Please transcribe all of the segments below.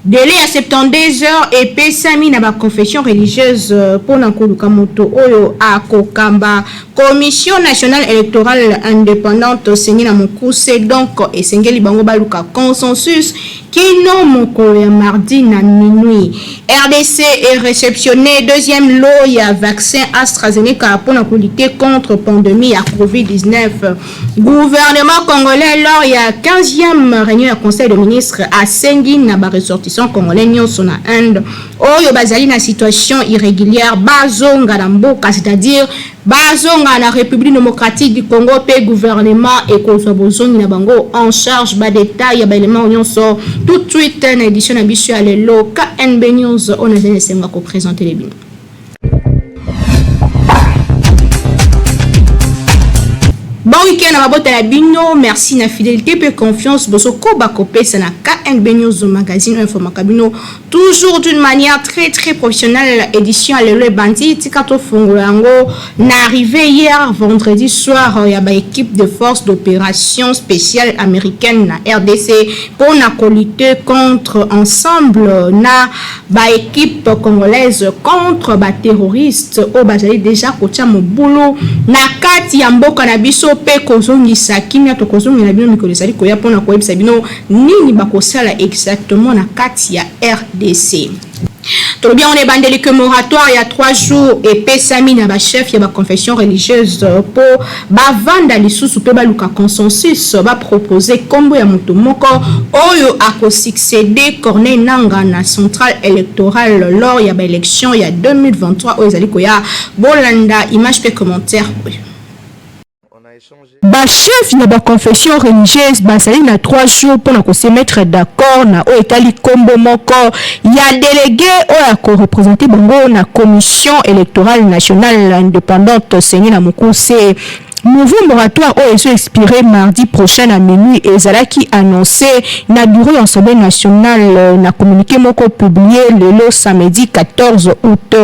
Delai ya 72 heures epesami na ba confessions religieuses mpo na koluka moto oyo akokamba Commission nationale electorale independante, CENI na mokuse. Donc esengeli bango baluka consensus kino mokolo ya mardi na minuit. RDC est réceptionné deuxième lot ya vaccin AstraZeneca mpo na kolutter contre pandémie ya Covid-19. Gouvernement congolais lors ya 15e réunion ya conseil de ministres asengi na ba ressortissants congolais nyonso na Inde oyo bazali na situation irrégulière bazonga na mboka, c'est-à-dire bazonga na République démocratique du Congo, mpe gouvernement ekozwa bozongi na bango en charge. Badetail ya baélément nyonso tout de suite na édition na biso ya lelo KNB News oyo nazali na esengo ya koprésenter bino. Bon week-end na mabota na bino. Merci na fidélité mpe confiance bozokoba kopesa na KNB News Magazine oyo informaka bino toujours d'une manière très très professionnelle. Édition ya lelo ebandi. Tika tofungola yango na arrivé hier vendredi soir ya baéquipe de force d'opération spéciale américaine na RDC mpona kolutter contre, ensemble na baéquipe congolaise, contre baterroriste oyo bazali déjà kotia mobulu na kati ya mboka na biso mpe kozongisa kimia. Tokozongela bino mikolo ezali koya mpona koyebisa bino nini bakosala exactement na kati ya RDC. Tolobi yango na ebandeli ke moratoire ya 3 jours epesami na bachef ya baconfession religieuse mpo bavanda lisusu mpe baluka consensus, bapropose nkombo ya moto moko oyo akosuccéder Corneille Nanga na centrale électorale lors ya baélection ya 2023 oyo ezali koya. Bolanda image mpe commentaire oyo. Bachef na baconfession religieuse bazali na 3 jours mpona kose mettre d'accord na oyo etali nkombo moko ya délégué oyo akoreprésenter bango na Commission électorale nationale indépendante, CENI na mokuse. Nouveau moratoire oyo ezo expiré mardi prochain à minuit ezalaki annoncé na bureau ya Assemblée nationale na communiqué moko publié lelo samedi 14 août.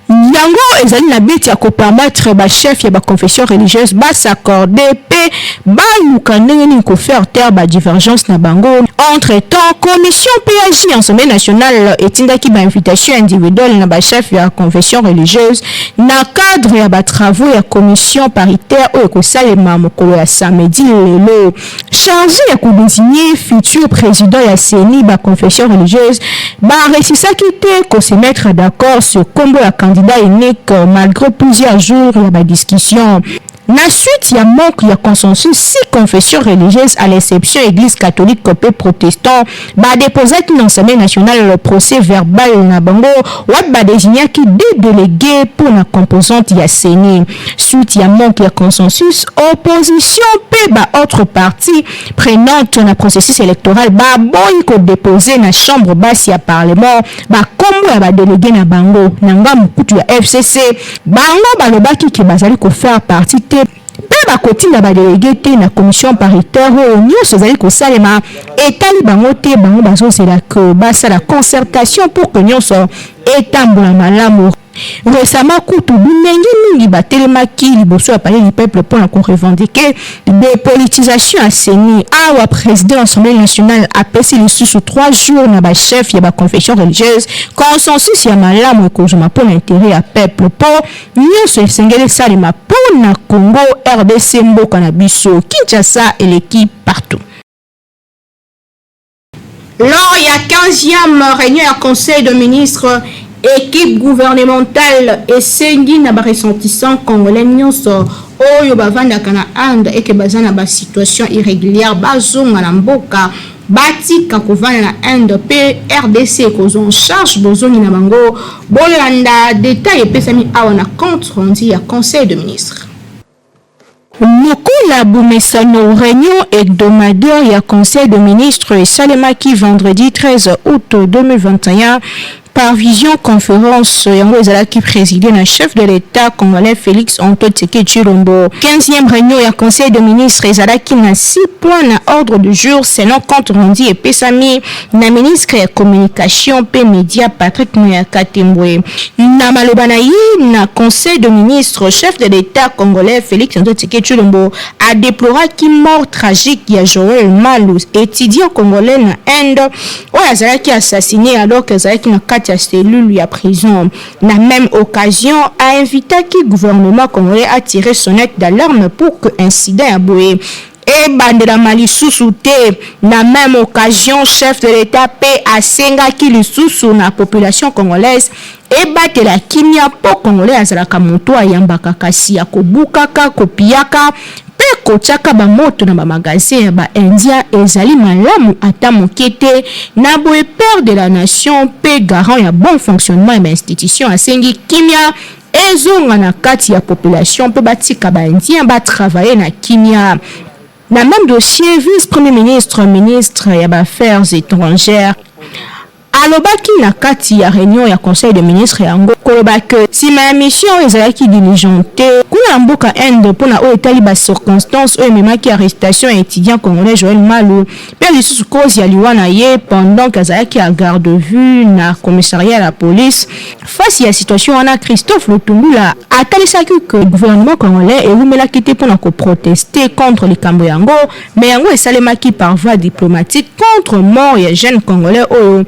Yango ezali na but ya kopermettre bachef ya baconfession religieuse bas'accorder mpe baluka ndenge nini kofaire taire badivergence na bango. Entre temps, commission PAJ Assemblée nationale etindaki bainvitation individuelle na bachef ya confession religieuse na cadre ya batravaux ya commission paritaire oyo ekosalema mokolo ya samedi lelo, chargé ya kodésigner futur président ya CENI. Baconfession religieuse baresisaki te kose mettre d'accord sur nkombo ya candidat unique malgré plusieurs jours ya badiscussion. Na suite ya manque ya consensus, six confessions religieuses, à l'exception Église catholique mpe protestant, badéposaki na Assemblée nationale le procès verbal na bango wapi badésignaki deux délégués pour na composante ya CENI. Suite ya manque ya consensus, opposition mpe baautre partie prenante na processus électoral baboyi kodépose na chambre basse ya parlement bakombo ya badélégué na bango. Na ngambu kutu ya FCC, bango balobaki ke bazali kofaire partie te mpe bakotinda badélégué te na commission paritaire oyo nyonso ezali kosalema etali bango te. Bango bazozela ke basala concertation pour que nyonso etambola malamu. Récemment kutu, bilenge mingi batelemaki liboso ya Palais du peuple mpona korevendiquer dépolitisation ya CENI. Awa président de l'Assemblée nationale apesi lisusu 3 jours na bachef ya baconfession religieuse. Consensus ya malamu ekozwama mpona intérêt ya peuple, mpo nyonso esengeli esalema mpona Congo RDC, mboka na biso. Kinshasa eleki partout. Lors ya 15e réunion ya conseil de ministres, équipe gouvernementale esengi na baressortissant congolais nyonso oyo bavandaka na Inde eke baza na basituation irrégulière bazonga na mboka, batika kovanda na Inde mpe RDC ekozwa en charge bozongi na bango. Bolanda détail epesami awa na compte rendu ya conseil de ministre. Lokola bomesano, réunion hebdomadaire ya conseil de ministre esalemaki vendredi 13 août 2021. Par visioconférence, yango ezalaki présidé na chef de l'État congolais Félix Antoine Tshisekedi Tshilombo. 15e réunion ya conseil de ministres ezalaki na 6 points na ordre du jour, selon compte rendu epesami na ministre ya communication mpe média Patrick Muyaka Tembwe. Na maloba na ye na conseil de ministres, chef de l'État congolais Félix Antoine Tshisekedi Tshilombo adeploraki mort tragique ya Joël Malu, étudiant congolais na Inde, oyo azalaki assassiné alors que azalaki na kati ya cellule ya prison. Na même occasion, ainvitaki gouvernement congolais à tirer sonnette d'alarme pour que incident ya boye ebandelama lisusu te. Na même occasion, chef de l'État mpe asengaki lisusu na population congolaise ebatela kimia, mpo congolais azalaka moto ayambaka, kasi ya kobukaka, kopiyaka mpe kotiaka bamoto na bamagasin ya baindien ezali malamu ata moke te. Na boye, père de la nation mpe garant ya bon fonctionnement ya bainstitution asengi kimia ezonga na kati ya population mpe batika baindien batravaille na kimia. Na même dossier, vice premier ministre, ministre ya baaffaires étrangères alobaki na kati ya réunion ya conseil de ministre yango koloba ke nsima ya mission oyo ezalaki diligente kuna na mboka Inde mpona oyo etali bacirconstance oyo ememaki arrestation ya étudiant congolais Joel Malu mpe lisusu cause ya liwa na ye pendant ke azalaki ya garde vue na commissariat ya la police, face ya situation wana, Christophe Lutundula atalisaki ke gouvernement congolais ewumelaki te mpona koprotester contre likambo yango, mais yango esalemaki par voie diplomatique contre mort ya jeune congolais oyo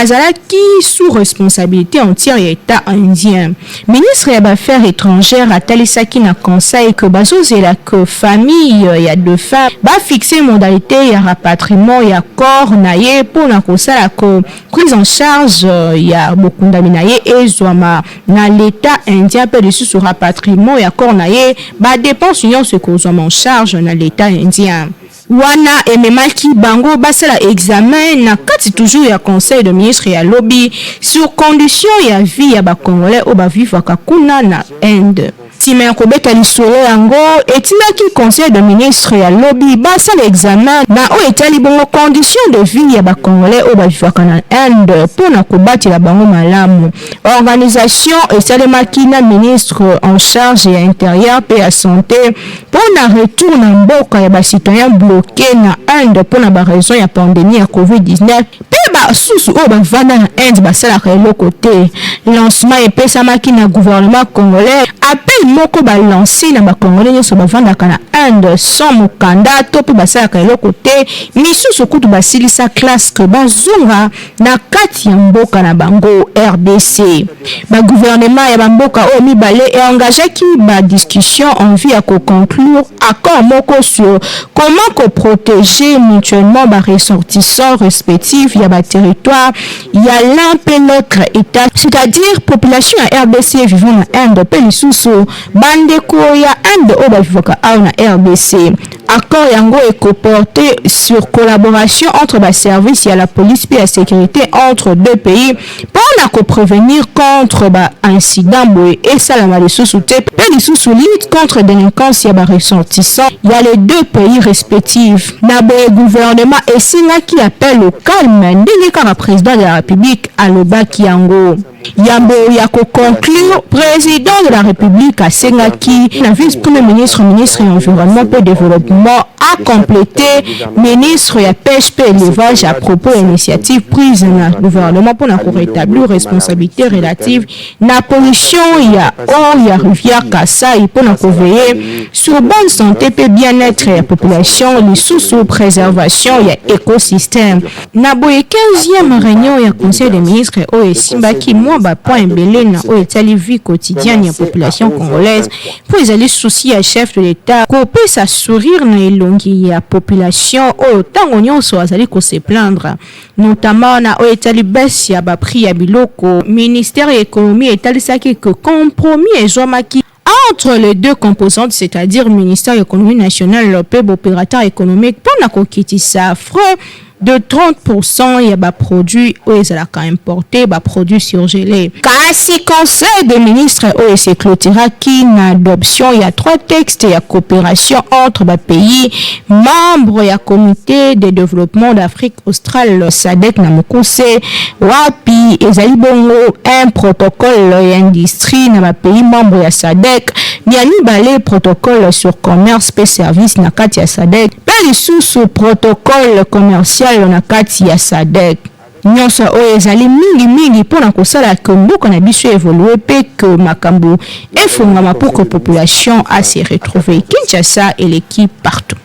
azalaki sous responsabilité entière ya État indien. Ministre ya baaffaires étrangères atalisaki na conseil ke bazozela ke famille ya défunt bafixe modalité ya rapatriement ya corps na ye mpona kosala ke prise en charge ya bokundami na ye ezwama na l'État indien, mpe lisusu rapatriement ya corps na ye, badépense nyonso ekozwama en charge na l'État indien. Wana ememaki bango basala examen na kati toujours ya conseil de ministre ya lobi sur condition ya vie ya bacongolais oyo bavivaka kuna na Inde. Nsima ya kobeta lisolo yango, etindaki conseil de ministre ya lobi basala examen na oyo etali bongo condition de vie ya bacongolais oyo bavivaka na Inde mpona kobatela bango malamu. Organisation esalemaki na ministre en charge ya intérieur mpe ya santé mpona retour na mboka ya bacitoyen bloqué na Inde mpona baraison ya pandémie ya COVID-19 mpe basusu oyo bavanda na Inde basalaka eloko te. Lancement epesamaki na gouvernement congolais, appel moko balance na bacongolais nyonso bavandaka na Inde sans mokanda to mpe basalaka eloko te, misusu kutu basilisa classe, ke bazonga na kati ya mboka na bango RDC. Bagouvernement ya bamboka oyo mibale eengageaki badiscussion en vue ya koconclure accord moko sur comment koprotéger mutuellement baressortissants respectifs ya baterritoire ya l'un mpe l'autre état, c'est-à-dire population ya RDC vivant na Inde mpe lisusu bandeko ya Inde oyo bavivaka awa na RDC. Accord yango ekoporte sur collaboration entre baservice ya la police mpe ya sécurité entre deux pays mpona koprévenir contre baincident boye esalama lisusu te, mpe lisusu lutte contre délinquance ya baressortissant ya les deux pays respectifs. Na boye, gouvernement esengaki appel au calme ndenge kaka président de la République alobaki yango. Yambo ya koconclure, président de la République asengaki na vice premier ministre, ministre ya environnement mpe développement acomplété ministre ya pêche mpe élevage à propos ya initiative prise na gouvernement mpona korétablir responsabilité relative na pollution ya eau ya rivière Kasai mpona koveiller sur bonne santé mpe bien-être ya population, lisusu préservation ya écosystème. Na boye, 15e réunion ya conseil des ministres oyo esimbaki mwa bapoint ebele na oyo etali vie quotidienne ya population congolaise, mpo ezali souci ya chef de l'État kopesa sourire na elongi ya population oyo ntango nyonso azali kose plaindre, notamment na oyo etali baisse ya baprix ya biloko. Ministère ya économie etalisaki ke compromis ezwamaki entre les deux composantes, c'est-à-dire ministère économie nationale mpe baopérateur économique, mpona kokitisa frais. de 30% ya ba produits oyo ezalaka importe, ba produits surgeles. Kasi Conseil des ministres oyo ese cloturaki na adoption ya trois textes ya cooperation entre ba pays membres ya Comite de developpement d'Afrique australe, SADC na mokuse, wapi ezali bongo un protocole ya industrie na ba pays membres ya SADC, ya mibale protocole sur commerce pe service na kati ya SADC, mpe lisusu protocole commercial na kati ya SADC. Nyonso oyo ezali mingi mingi mpo na kosala que mboka na biso evolue mpe que makambo efongama pour que population a se retrouver. Kinshasa eleki partout.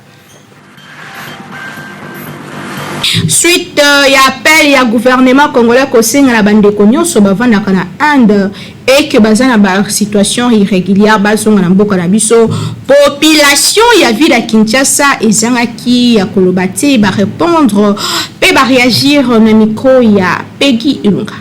Suite ya appel ya gouvernement congolais kosenga na bandeko nyonso bavandaka na Inde et que baza na ba situation irrégulière bazonga na mboka na biso, population ya ville ya Kinshasa ezangaki ya koloba te, ba répondre pe ba réagir na micro ya Peggy Ilunga.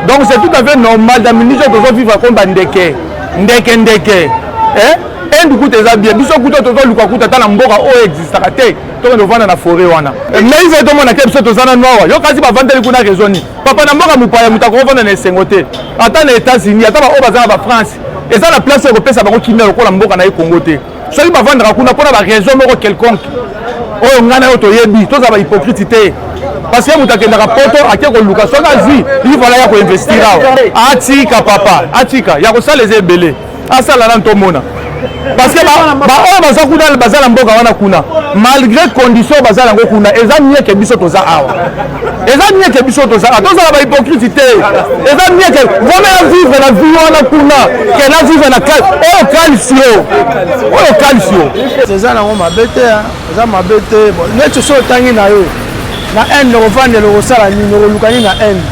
Donc c'est tout à fait normal dans minute tozo vivre comme ba ndeke ndeke ndeke eh Inde kuta eza bien biso kuta tozoluka kuta ata na mboka oyo existaka te tokende kovanda na foret wana mais ife tomona ke biso toza nanu awa yo kasi bavandeli kuna raison nini papa na mboka mopaya moto akokovanda na esengo te ata na États-Unis ata baoyo baza na bafrance eza na place oyo ekopesa bango kimia lokola mboka na ye Congo te soki bavandaka kuna mpona baraison moko quelconque oyo ngai na yo toyebi tozala bahypocrite te parce que moto akendaka poto ake koluka soki azwi ivala ya koinvestir awa atika papa atika ya kosala eza ebele asala nanu tomona parce que baoyo baza kuna baza na mboka wana kuna malgré condition baza nango kuna eza mieux ke biso toza awa eza mieux ke biso toza awa tozala bahypocrite te eza mieux ke vraiment ya vivre na vie wana kuna ke na vivre na oyo calcio oyo calcio eza nango mabe te eza mabe te neti soki otangi na yo na inde okofandela okosala nini okoluka nini na inde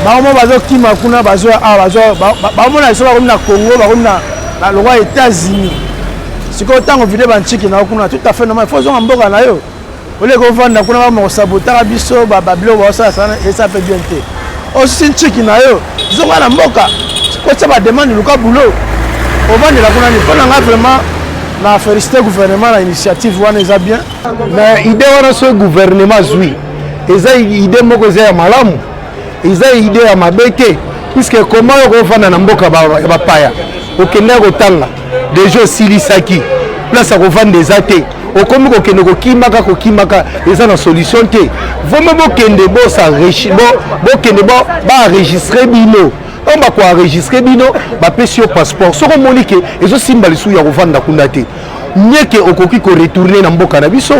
bango mo bazokima kuna bazoya awa bamona biso bakomi na congo bakomi na lokwa états-unis sikoyo ntango vide bantiki na yo kuna tout à fait normal faut ozonga mboka na yo oleki ovanda kuna bama kosabotaka biso babiloko baosala esa mpe bien te osisi ntiki na yo zonga na mboka kotya bademande luka boulot ovandela kuna ni mpo na ngai vraiment na félicité gouvernement na initiative wana eza bien mais idée wana soki gouvernement azwi eza idée moko eza ya malamu eza idée ya mabe te puisque comment yo kofanda na mboka ya bapaya okendaki kotanga deja osilisaki place ya kovanda eza te okomi kokende kokimaka kokimaka eza na solution te vome bokende bokende baenregistre bino ntango bakoenregistre bino bapesi yo passeport soki omoni ke ezosimba lisusu ya kovanda kuna te mieke okoki koretourne na mboka na biso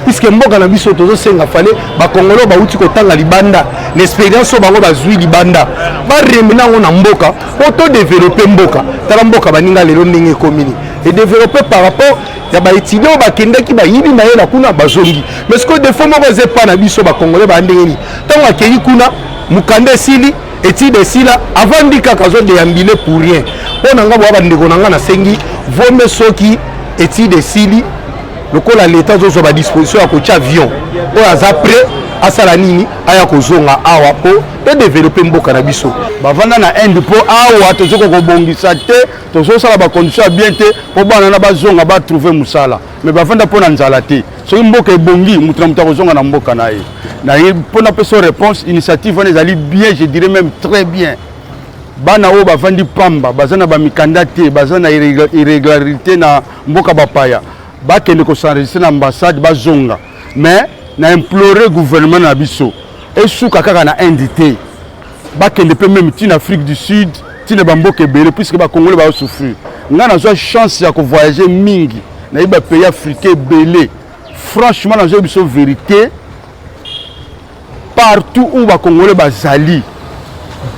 puisque mboka na biso tozosenga fale bakongolo bauti kotanga libanda na experience oyo bango bazwi libanda baremena yango na mboka mpo todevelope mboka tala mboka baninga lelo ndenge ekomini edevelope par rapport ya baétudiant oyo bakendaki bayibi mayele kuna bazongi mais sikoyo defo moko eza epa na biso bakongole baya ndenge nini ntango akei kuna mokanda esili etide esila avandi kaka azodeyambile pour rien mpo na nga boya bandeko na nga nasengi vome soki etide esili lokola leta azozwa badisposition ya kotya avion oyo aza prêt asala nini aya kozonga awa mpo edevelope mboka na biso bavanda na inde mpo awa tozoki kobongisa te tozosala bacondition ya bien te mpo bana na bazonga batrouve mosala me bavanda mpo na nzala te soki mboka ebongi moto na moto akozonga na mboka na ye naye mpo napesa réponse initiative wana ezali bien je dirais même très bien bana oyo bavandi pamba baza na bamikanda te baza na irrégularité na mboka bapaya bakende kosenregistre na ambassade bazonga mais na implore gouvernement na biso esuka kaka na inde te bakende mpe meme ti na afrique du sud ti na bamboka ebele puisque bacongolais bazosouffrir ngai nazwa chance ya kovoyage mingi nayebi bapays africain ebele franchement nazwa biso vérité partout où bacongolais bazali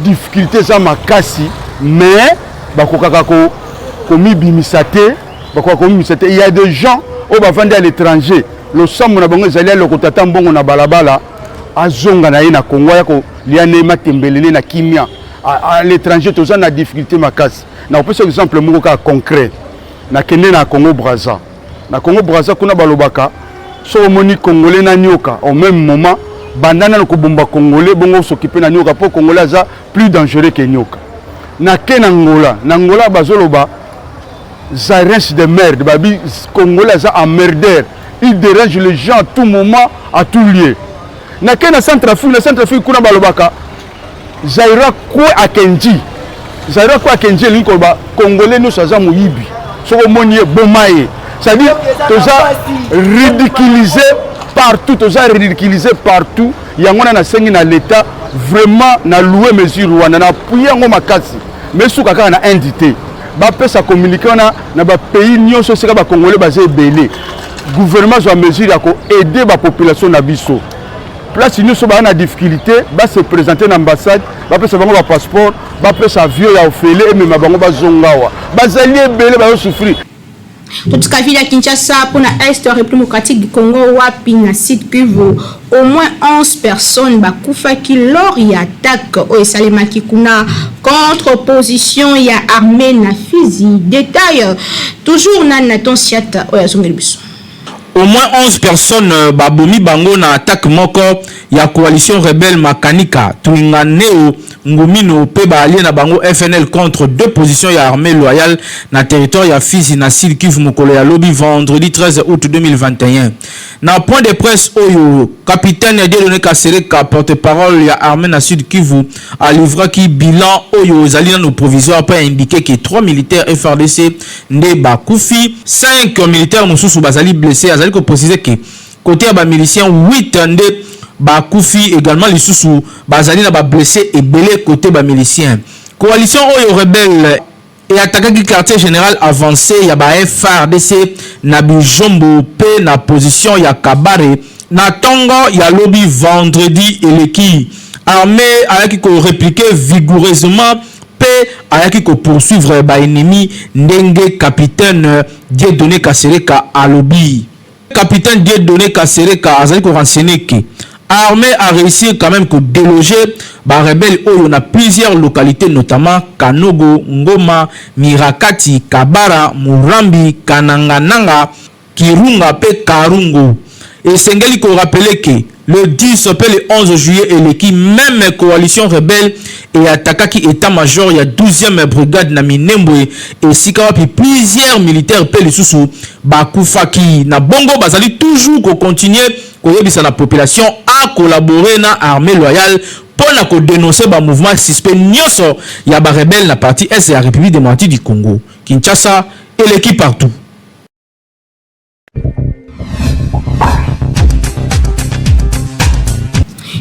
difficulté eza makasi mais bakokaka komibimisa te bakoka komibimisa te il y a des gens oyo bavandi à l'étranger losambo na bango ezali alokota ata mbongo na balabala azonga na ye na Congo aya kolia ne matembelele na kimia à l'étranger toza na difficulté makasi na kopesa exemple moko kaka concret nakende na Congo Brazza na Congo Brazza kuna balobaka soki omoni congolais na nioka au même moment banda nano kobomba congolais bongo sokipe na nioka mpo congolais aza plus dangereux ke nioka nake na Angola na Angola bazoloba Zairens de merde babi congolais aza emmerder il dérange les gens à tout moment à tout lieu. Nakei na Centre Afrique, na Centre Afrique kuna balobaka Zaira kwe akenji. Zaira kwe akenji elingi koloba Congolais nyonso aza moyibi. Soki omoni ye boma ye. C'est-à-dire toza ridiculisé partout, toza ridiculisé partout. Yango wana nasengi na l'État vraiment na louer mesure wana na appuyer yango makasi. Mais suka kaka na Inde te. Bapesa communiqué wana na ba pays nyonso esika ba Congolais baza ebele. Gouvernement azwa mesure ya ko aider ba population na biso. Place nyonso baza na difficulté, ba se présenter na ambassade, bapesa bango ba passeport, bapesa avion ya ofele emema bango bazonga awa. Bazali ebele bazo souffrir. Totika ville ya Kinshasa mpo na Est ya République démocratique du Congo wapi na Sud Kivu au moins 11 personnes bakufaki lors ya attaque oyo esalemaki kuna contre opposition ya armée na Fizi. Détail toujours na Nathan Siata oyo azongeli biso. Au moins 11 personnes euh, babomi bango na attaque moko ya coalition rebelle Makanika, Twinganeo, Ngumino mpe ba alliés na bango FNL contre deux positions ya armée loyale na territoire ya Fizi na Sud Kivu mokolo ya lobi vendredi 13 août 2021. Na point de presse oyo, capitaine Dieudonné Kasereka, porte-parole ya armée na Sud Kivu, alivraki bilan oyo ezali nano provisoire mpe a indiqué que 3 militaires FARDC nde bakufi, 5 militaires mosusu bazali blessés. Azali ko préciser que côté ya ba miliciens 8 nde bakufi également, lisusu bazali na ba blessés ebele côté ba miliciens. Coalition oyo rebelle e attaquaki quartier général avancé ya ba FARDC na Bijombo mpe na position ya Kabare na tongo ya lobi vendredi eleki. Armée ayaki ko répliquer vigoureusement mpe ayaki ko poursuivre ba ennemis ndenge capitaine Dieudonné Kasereka alobi. Capitaine Dieudonné Kasereka azali ko renseigner que armée a réussi quand même ko déloger ba rebelles oyo na plusieurs localités notamment Kanogo, Ngoma, Mirakati, Kabara, Murambi, Kanangananga, Kirunga mpe Karungu. Esengeli ko rappeler que le 10 mpe le 11 juillet eleki, meme coalition rebelle e attaquaki etat-major ya 12e brigade na Minembwe, esika wapi plusieurs militaires mpe lisusu bakufaki. Na bongo bazali toujours ko continuer koyebisa na population a collaborer na armée loyale mpo na ko denoncer ba mouvements suspects nionso ya ba rebelles na partie est ya Republique democratique du Congo. Kinshasa eleki partout.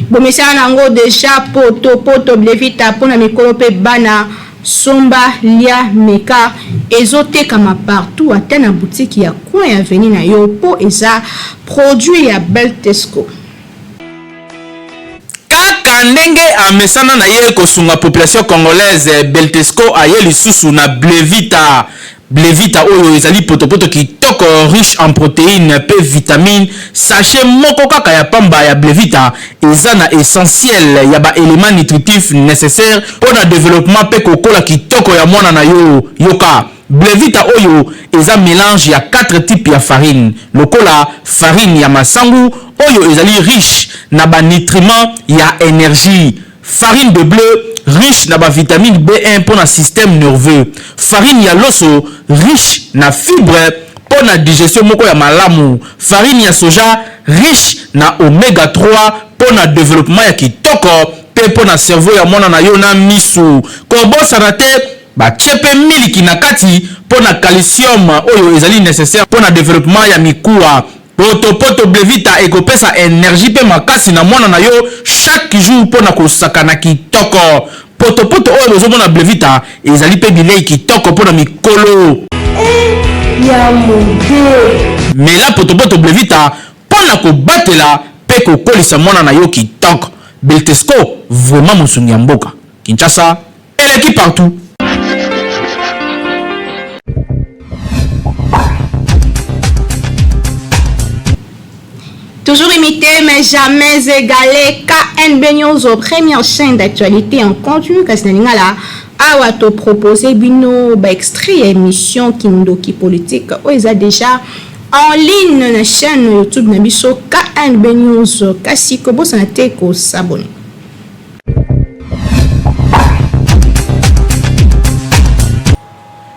Bomesana na yango deja poto poto blevita mpo na mikolo mpe bana somba lia meka ezotekama partout ata na boutique ya coin ya avenue na yo mpo eza produit ya Beltesco. Kaka ndenge amesana na ye kosunga population congolaise, Beltesco aye lisusu na Blevita. Blevita oyo ezali potopoto kitoko riche en proteines pe vitamines. Sachet moko kaka ya pamba ya Blevita eza na essentiel ya ba elements nutritifs necessaires pona developpement pe kokola kitoko ya mwana na yo. Yoka! Blevita oyo eza melange ya 4 types ya farine lokola farine ya masangu oyo ezali riche na ba nutriments ya energie, Farine de ble riche na ba vitamines B1 mpo na système nerveux. Farine ya loso riche na fibre mpo na digestion moko ya malamu. Farine ya soja riche na omega 3 mpo na developpement ya kitoko mpe mpo na cerveau ya mwana na yo na misu. Kobosana te batie mpe miliki na kati mpo na calcium oyo ezali necessaire mpo na developpement ya mikuwa. Poto poto Blevita ekopesa energie pe makasi na mwana na yo chaque jour pona kosakana kitoko. Poto poto oyo bozomona Blevita ezali pe bilei kitoko pona mikolo. Eh, ya mude. Mela poto poto Blevita pona kobatela pe kokolisa mwana na yo kitoko. Beltesco vraiment mosungi ya mboka. Kinshasa eleki partout. Toujours imité mais jamais égalé. KNB News, première chaîne d'actualité en continu. Kasi na lingala awa to proposer bino ba extrait ya émission Kindoki politique oyo eza déjà en ligne na chaîne YouTube na biso KNB News. Kasi kobosana te ko s'abonner.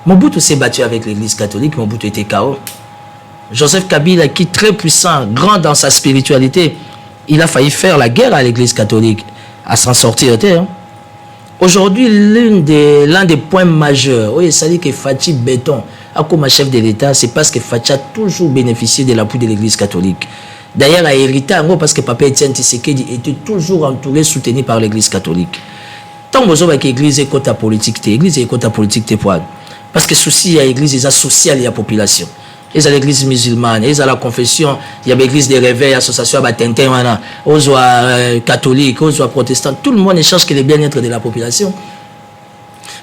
Mobutu s'est battu avec l'église catholique, Mobutu était KO. Joseph Kabila, qui est très puissant, grand dans sa spiritualité, Il a failli faire la guerre à l'église catholique, à s'en sortir. Hein. Aujourd'hui, l'un des, des points majeurs, oui, ça dit que Fatih Béton, a comme chef de l'État, c'est parce que Fatih a toujours bénéficié de l'appui de l'église catholique. D'ailleurs, a hérité en gros parce que Papa Etienne Tshisekedi était toujours entouré, soutenu par l'église catholique. Tant que vous avez l'église est politique, l'église est politique, parce que souci ya église eza social ya population. Eza l'église musulmane, eza la confession, il y a l'église des réveils, association ya batintin wana, ozwa euh, catholique, ozwa protestant, tout le monde ne cherche que le bien-être de la population.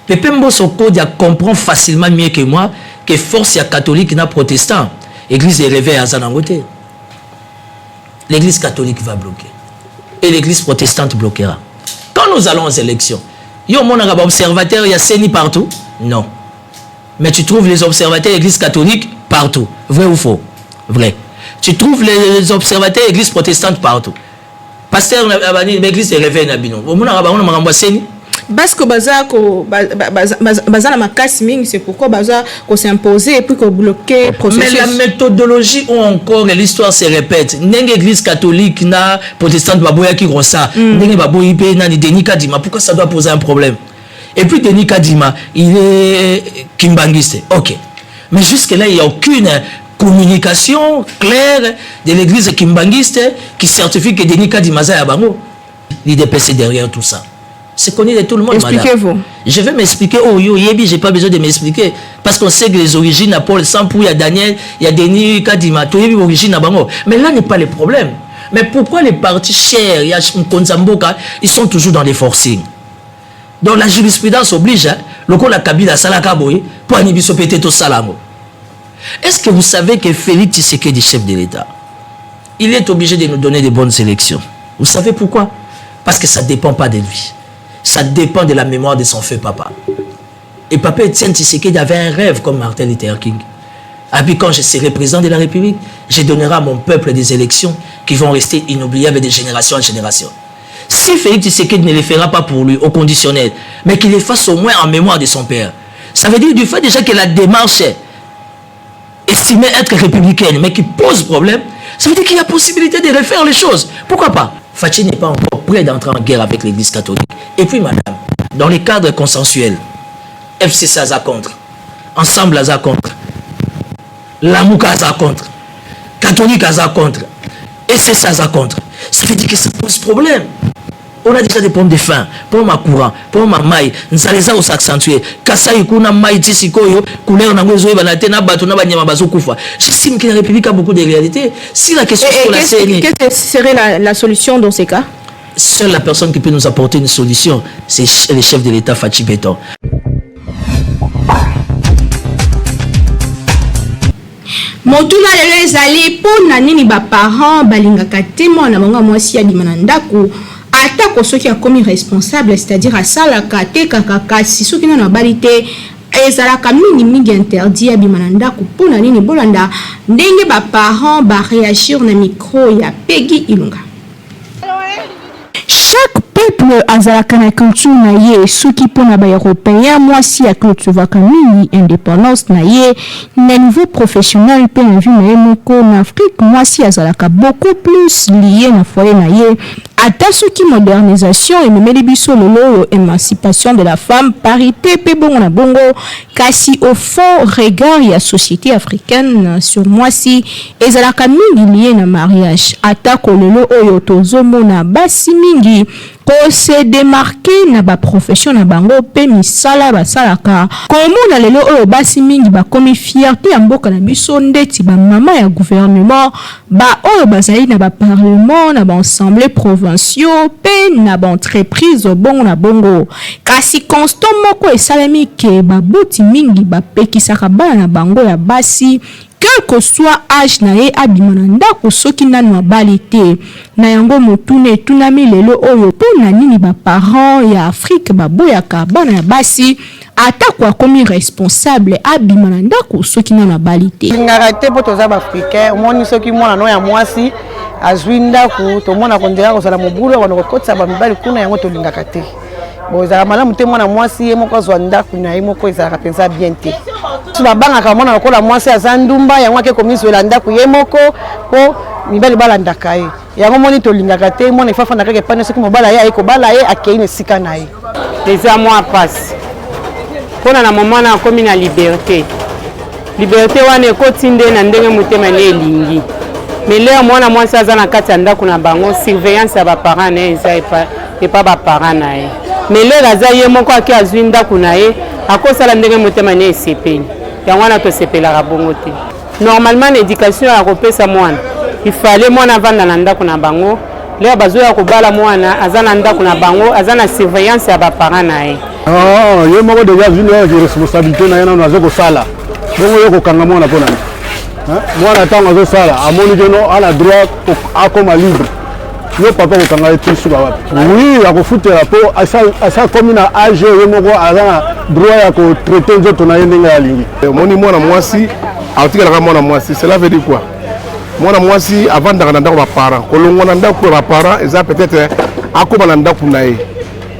Pepe Mboso Kodia comprend facilement mieux que moi que force ya catholique na protestant, église des réveils aza nango te. L'église catholique va bloquer et l'église protestante bloquera. Quand nous allons aux élections, yo omonaka ba observateur ya CENI partout? Non. Mais tu trouves les observateurs église catholique partout. Vrai ou faux? Vrai. Tu trouves les observateurs église protestante partout. Pasteur abani église de réveil na bino. Omonaka bango na makambo ya CENI? Parce que baza ko baza na makasi mingi, c'est pourquoi baza ko s'imposer et puis ko bloquer processus. Mais la méthodologie ou encore l'histoire se répète. Ndenge église catholique na protestante baboyaki Rosa, mm. ndenge baboyi pe nani Denis Kadima, pourquoi ça doit poser un problème? Et puis Denis Kadima, il est kimbanguiste. OK. Mais jusque-là, il n'y a aucune communication claire de l'église kimbanguiste qui certifie que Denis Kadima aza ya bango. L'UDPS est derrière tout ça. C'est connu de tout le monde. Expliquez-vous. Je vais m'expliquer. Oh, yo, yebi, j'ai pas besoin de m'expliquer. Parce qu'on sait que les origines à Paul Sampou, il y a Daniel, il y a Denis Kadima, tout yebi origine à bango. Mais là n'est pas le problème. Mais pourquoi les partis chers, il y a Nkonzamboka, ils sont toujours dans les forcings? Donc la jurisprudence oblige, hein, lokola Kabila asalaka boye, po ani biso pete tosala yango. Est-ce que vous savez que Félix Tshisekedi, chef de l'État, il est obligé de nous donner de bonnes élections? Vous savez pourquoi? Parce que ça ne dépend pas de lui. Ça dépend de la mémoire de son feu papa. Et papa Etienne Tshisekedi avait un rêve comme Martin Luther King. Et puis quand je serai président de la République, je donnerai à mon peuple des élections qui vont rester inoubliables de génération en génération. Si Félix Tshisekedi ne les fera pas pour lui, au conditionnel, mais qu'il les fasse au moins en mémoire de son père. Ça veut dire du fait déjà que la démarche estimée être républicaine, mais qui pose problème, ça veut dire qu'il y a possibilité de refaire les choses. Pourquoi pas? Fatshi n'est pas encore prêt d'entrer en guerre avec l'église catholique. Et puis madame, dans les cadres consensuels, FCC aza contre, Ensemble aza contre, Lamuka aza contre, Catholique aza contre, ECC aza contre. Ça veut dire que ça pose problème. On a déjà des problèmes de faim, problème ya courant, problème ya mai, nzala eza ko s'accentuer. Kasai kuna mai ti sikoyo, couleur nango ezoyebana te na bato na banyama bazokufa. J'estime que la République a beaucoup de réalités. Si la question et, sur la CENI, qu'est-ce que serait la, la solution dans ces cas? Seule la personne qui peut nous apporter une solution, c'est le chef de l'État Fatshi Béton. Motuna lelo ezali mpo na nini ba parents balingaka te mwana na bango ya mwasi abima na ndako atako soki akomi responsable c'est-à-dire asalaka atekaka kasi soki nanu abali te ezalaka mingi mingi interdit abima na ndako mpo na nini bolanda ndenge ba parents ba reagir na micro ya Peggy Ilunga. Chaque peuple azalaka na culture na ye, soki pona ba europeens mwasi a cultivaka mingi independance na ye na niveau professionnel pe na vie na ye moko, na Afrique mwasi azalaka beaucoup plus lie na foyer na ye, ata soki modernisation ememeli biso lelo oyo emancipation de la femme, parite pe bongo na bongo, kasi au fond regard ya societe africaine sur mwasi Ezalaka mingi lie na mariage. Atako lelo oyo tozo mona basi mingi ko se demarquer na ba professions na bango pe misala basalaka, komona lelo oyo basi mingi bakomi fierte ya mboka na biso ndeti ba mama ya gouvernement, ba oyo bazali na ba parlements, na ba assemblees provinciaux pe na ba entreprises bongo na bongo. Kasi constant moko esalemi que baboti mingi bapekisaka bana na bango ya basi Quel que soit age na ye abima na ndako soki nanu abali te. Na yango motuna etunami lelo oyo po na nini ba parents ya Afrique baboyaka bana ya basi atako akomi responsable abima na ndako soki nanu abali te. Tolingaka te po toza ba africain omoni soki mwana no ya mwasi azui ndaku tomonaka ondire akozala mobulu akobanda kokotisa ba mibali kuna yango tolingaka te. Bon ezalaka malamu te mwana mwasi ye moko azwa ndako na ye moko ezalaka mpenza bien te. Biso babangaka mwana lokola mwasi aza ndumba yango ake komizwela ndako ye moko mpo Mibali balandaka ye. Yango moni tolingaka te mwana ifa afanda kaka epai soki mobali aye aye kobala ye akei na esika na ye. Eza mwa mpasi mpona na moma wana akomi na liberte. Liberte wana ekoti nde na ndenge motema ne elingi. Mais leo mwana mwasi aza na kati ya ndako na bango, surveillance ya baparent na ye eza epa baparent na ye. Mais leo aza ye moko ake azwi ndako na ye, akosala ndenge motema ne esepeli. Yango wana tosepelaka bongo te. Normalement na education ya kopesa mwana, il fallait mwana avanda na ndako na bango. Leo bazoya kobala mwana aza na ndako na bango, aza na surveillance ya baparent na ye. Ah, ye moko deja azwi nde responsabilité na ye nano aza kosala bongo ye kokanga mwana mpo na nini? Mwana ntango azosala amoni keno ana droit akoma libre, yo papa kokanga ye ti suka wapi? Oui, akofutela mpo asa akomi na age oyo ye moko aza na droit ya kotraite nzoto na ye ndenge alingi. Omoni mwana mwasi atikalaka mwana mwasi, cela veut dire quoi? Mwana mwasi avandaka na ndako baparent, kolongwa na ndako ya baparent eza peut-être akóma na ndako na ye,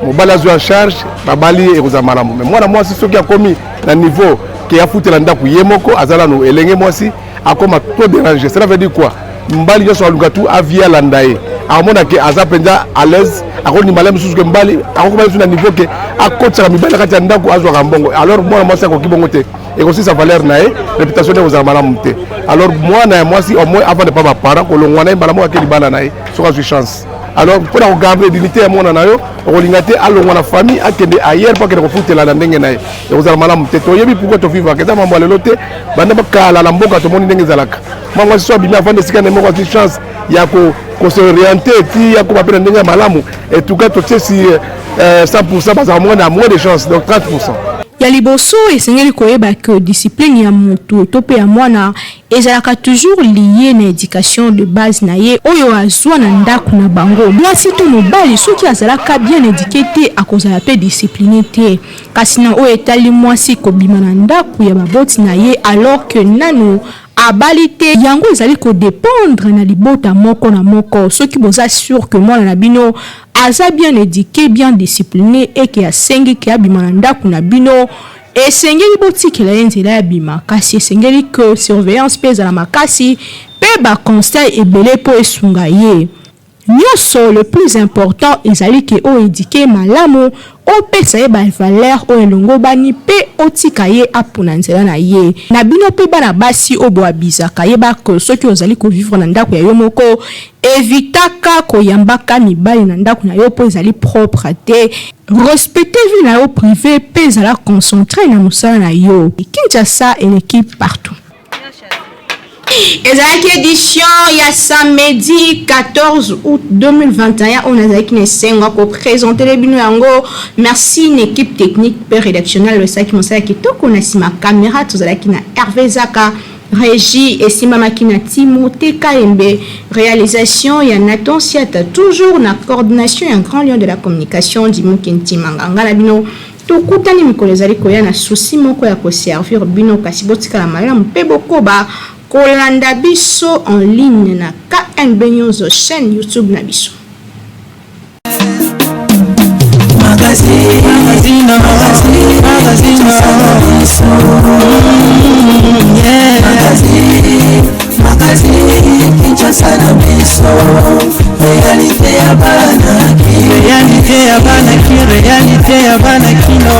mobali azwi en charge, babali ye, ekozala malamu. Mais mwana mwasi soki akomi na niveau ke afutela ndako ye moko, aza nanu elenge mwasi, akoma trop déranger. Cela veut dire quoi? Mobali nyonso aluka tu avie alanda ye, akomona ke aza mpenza à l'aise, akondima le mosusu ke mobali akokoma lisusu na niveau ke akotisaka mibali na kati ya ndako, azwaka mbongo. Alors mwana mwasi akoki bongo te, ekosisa valeur na ye, réputation nde ekozala malamu te. Alors mwana ya mwasi au moins avanda pa baparent, kolongwa na ye mbala moko ake libala na ye soki azwi chance. Alors mpona kogarde dignité ya mwana na yo, okolinga te alongwa na famille akende ailleurs mpo akende kofutela na ndenge na ye, ekozala malamu te. Toyebi pourquoi tovivaka, eza mambo ya lelo te, banda bakala na mboka tomoni ndenge ezalaka. Mwana mwasi so abimi, avanda esika na ye moko, azwi chance ya kos'orienter ti akoma mpe na ndenge ya malamu. Etuka totie si 100 bazala moins na moins de chance, donc 30. Ya liboso, esengeli koyeba ke discipline ya motu to mpe ya mwana ezalaka toujours lié na éducation de base na ye oyo azwa na ndako na bango. Mwasi to mobali, soki azalaka bien éduqué te, akozala mpe discipliné te. Kasi na oyo etali mwasi kobima na ndako ya baboti na ye alors que nanu abali te, yango ezali kodépendre na libota moko na moko. Soki boza sûr que mwana na bino aza bien éduqué, bien discipliné, eke asengi ke abima na ndako na bino, esengeli botikela ye nzela ya bima. Kasi esengeli ke surveillance mpe ezala makasi mpe baconseil ebele mpo esunga ye nyonso. Le plus important ezali ke oyo éduquer malamu, opesa ye bavaleur oyo elongobani mpe otika ye apona nzela na ye. Na bino mpe bana basi oyo boabizaka, yeba ke soki ozali kovivre na ndako ya yo moko, evitaka koyambaka mibali na ndako na yo mpo ezali propre te. Respecte vie na yo privé mpe ezala concentré na mosala na yo. Kinshasa eleki partout. Ezalaki édition ya samedi 14 août 2021 oyo nazalaki na esengo ya koprésenter bino yango. Merci na équipe technique mpe rédactionnelle esalaki mosala kitoko. Na nsima caméra tozalaki na Hervé Zaka, régie esimbamaki na Timothée Kaembe, réalisation ya Nathan Siata, toujours na coordination ya Grand Lion de la communication Dimuki Ntimanga. Nga na bino tokutani mikolo ezali koya na souci moko ya koservir bino. Kasi botikala malamu mpe bokoba kolanda biso en ligne na KNB News, chaîne YouTube na biso. Magazine, magazine, magazine, yeah. Magazine, magazine, Kinshasa na biso, réalité ya bana. Réalité ya bana ki, réalité ya bana kino.